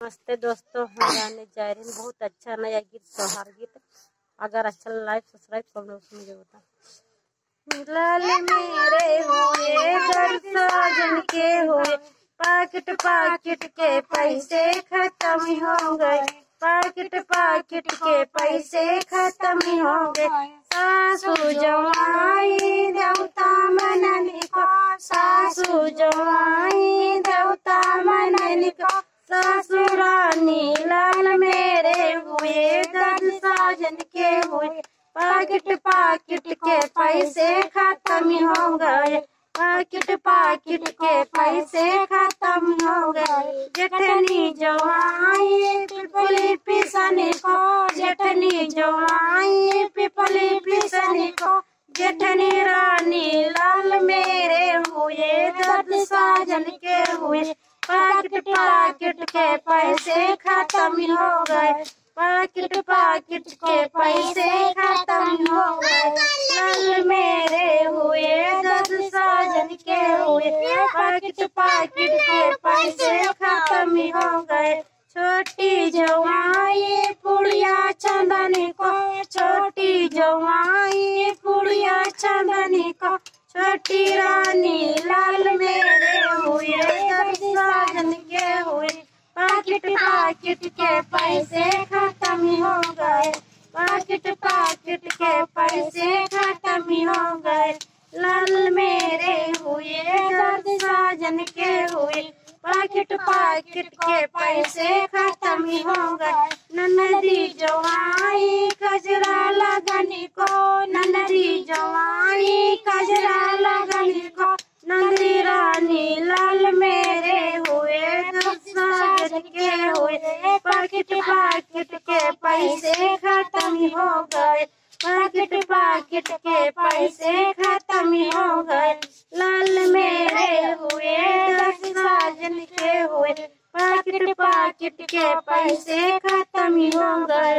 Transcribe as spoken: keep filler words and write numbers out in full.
नमस्ते दोस्तों, हम गाने जा रहे हैं बहुत अच्छा नया गीत, त्योहार गीत। अगर अच्छा लगा, like, subscribe, comment उसमें जरूर बताएं। लाल मेरे हुए, दर्द साजन के हुए, पाकिट पाकिट के पैसे खतम हो गए, पाकिट पाकिट के पैसे खतम हो गए। सासू जवाई देवता मनन को, सासू जवाई देवता मनन को, ससुरानी लाल मेरे हुए, दर्द साजन के हुए, पाकिट पाकिट के पैसे खतम हो गए, पाकिट पाकिट के पैसे खतम हो गए। जेठनी जवाई पिपली पिसनी को, जेठनी जवाई पिपली पिसनी को, जेठनी रानी लाल मेरे हुए, दर्द साजन के हुए, पाकिट पाकिट के पैसे खतम हो गए, पाकिट पाकिट के पैसे खतम हो गए। लाल मेरे हुए, दर्द साजन के हुए, पाकिट पाकिट के पैसे खतम हो गए। छोटी जवाई पुड़िया चंदनी को, छोटी जवाई पुड़िया चंदनी को, छोटी रानी लाल मेरे हुए, दर्द साजन के हुए, पाकिट पाकिट के पैसे खतम हो गए, पाकिट पाकिट के पैसे खतम हो गए। लाल मेरे हुए, दर्द साजन के हुए, पाकिट पाकिट के पैसे खतम हो गए। ननदी जवाई कजरा लगनी को, ननदी जवाई कजरा लगनी को, ननदी रानी लाल मेरे हुए, दर्द साजन के हुए, पाकिट पाकिट के पैसे खतम हो गए, पाकिट पाकिट के पैसे खतम हो गए। लाल मेरे हुए, दर्द साजन के हुए, पाकिट पाकिट के पैसे खतम हो गए।